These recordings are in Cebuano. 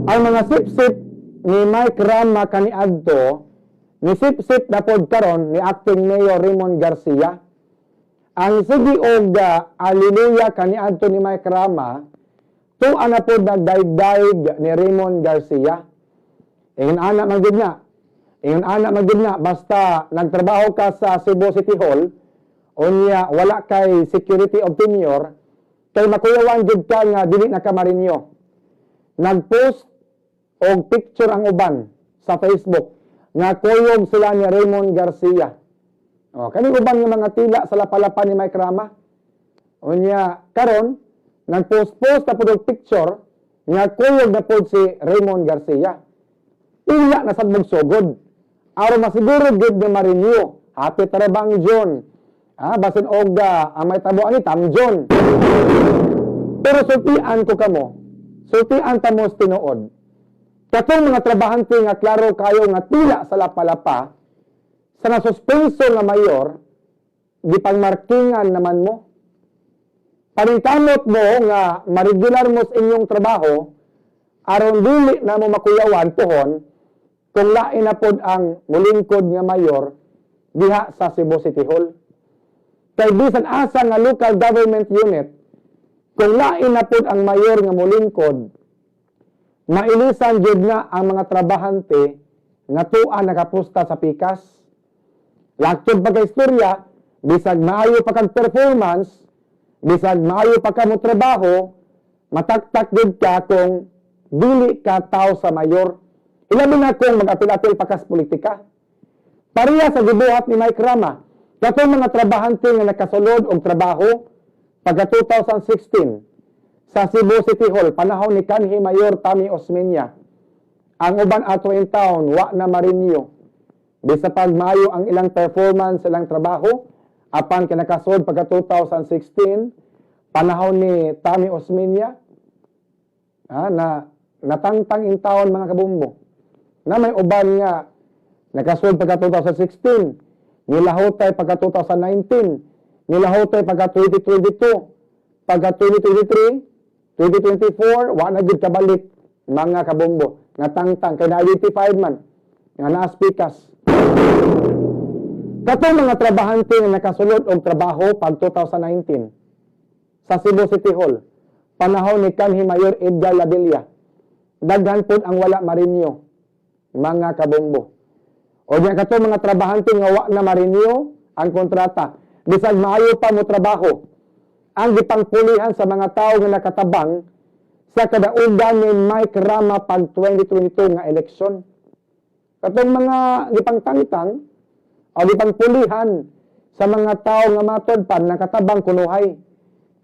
Ang mga sip-sip ni Mike Rama kaniadto, ni sip-sip na pod karon ni acting Mayor Raymond Garcia. Ang sige og Alleluia kaniadto ni Mike Rama, tuwa na pod nagdaig-daig ni Raymond Garcia. Ingon ana man gud nga. Ingon ana man gud nga, basta nagtrabaho ka sa Cebu City Hall, unya wala kay security of tenure, kay makuyawan jud ka nga dili na ka ma-renew. Nag-post og picture ang uban sa Facebook nga kuyog sila ni Raymond Garcia. O, kani uban nga mga tila sa lapalapan ni Mike Rama. Unya karon nag-post-post na pud og picture nga kuyog na pud si Raymond Garcia. Pila na sad sugod. Aron masiguro gid nga ma-renew. Hapit ra bang June? Ah, basin og ang may tabo ani tam June. Pero sultian ko kamo. Sultian ta mo sa tinuod. Katong mga trabahante nga klaro kayo nga tila sa lapalapa, sa nasuspenso nga mayor, gipangmarkingan naman mo. Paningkamot mo nga ma-regular mo sa inyong trabaho, aron dili na mo makuyawan pohon kung lain na pod ang mulingkod nga mayor diha sa Cebu City Hall. Kay bisan asa nga local government unit, kung lain na pod ang mayor nga mulingkod, mailisan jud na ang mga trabahante nga tua nakapusta sa pikas. Laktod pa kay istorya, bisag maayo pa kag performance, bisag maayo pa ka mo trabaho, mataktak gud ka kung dili ka tao sa mayor. Ilabi na kung mag-apil-apil pa kas politika. Pareha sa gibuhat ni Mike Rama, katong mga trabahante nga nakasulod og trabaho pagka 2016 sa Cebu City Hall, panahon ni kanhi Mayor Tommy Osmeña. Ang uban ato in town, wa na ma-renew. Bisa pag maayo ang ilang performance sa ilang trabaho, apan kinakasod pagka 2016, panahon ni Tommy Osmeña, na natangtang in town, mga kabumbo. Na may uban nga nakasud pagka 2016, nilahutay pagka 2019, nilahutay pagka 2022, pagka 2023, 2024, wa na gid kabalik, mga kabombo. Natangtang kay na-identified man nga naa sa pikas. Katong mga trabahante nga nakasulod og trabaho pag 2019 sa Cebu City Hall, panahon ni kanhi Mayor Edgar Labilla, daghan pod ang wala ma-renew, mga kabombo. O diyan kato mga trabahante nga wa na ma-renew ang kontrata, bisag maayo pa mo trabaho, ang gipangpulihan sa mga tao nga nakatabang sa kadaugan ni Mike Rama pag 2022 nga eleksyon. Katong mga gipangtangtang o gipangpulihan sa mga tao nga matod pa nakatabang kunuhay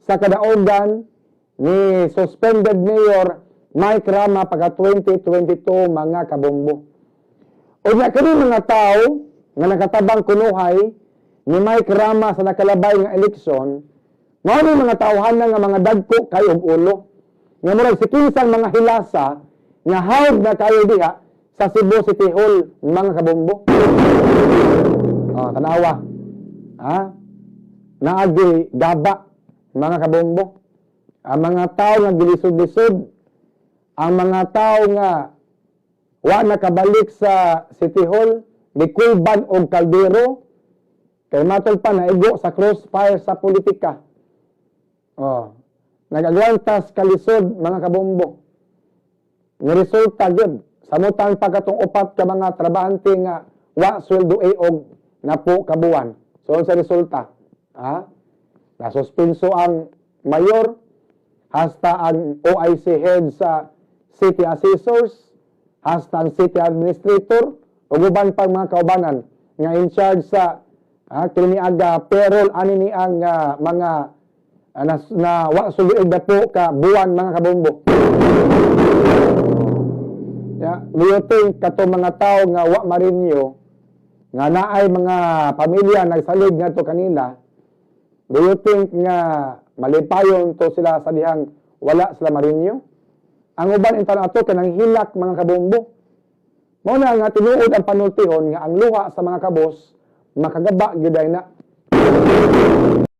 sa kadaugan ni suspended Mayor Mike Rama pagka 2022, mga kabombo. O nga kani mga tao nga nakatabang kunuhay ni Mike Rama sa nakalabay nga eleksyon, mao ni mga tawhana nga mga dagko kay og ulo. Nga murag si kinsang mga hilasa nga hawd na kayo diha sa Cebu City Hall, mga kabombo. Oh, tanawa. Ha? Naagi gaba, mga kabombo. Ang mga tao nga gilisod-lisod, ang mga tao nga wa nakabalik sa City Hall, gikulban og kaldero, kay matol pa naigo sa crossfire sa politika. Oh, nag-agwantas kalisod, mga kabombo. Ni resulta gyud samutan pa katong upat ka mga trabahante nga wa sweldo og napo ka buwan. So sa resulta, ha? Nasuspenso ang mayor hasta ang OIC head sa city assessors, hasta ang city administrator ug uban pang mga kaubanan nga in charge sa kini aga payroll ani ni ang mga na wa sulod na po ka buwan, mga kabombo. Ya, do you think kato mga tao nga wa ma-renew nga naay mga pamilya nagsalig ngadto kanila, do you think nga malipayon to sila sa dihang wala sila ma-renew? Ang uban intan ato kanang hilak, mga kabombo. Mao na nga tinuod ang panultihon nga ang luha sa mga kabos makagaba gyud na.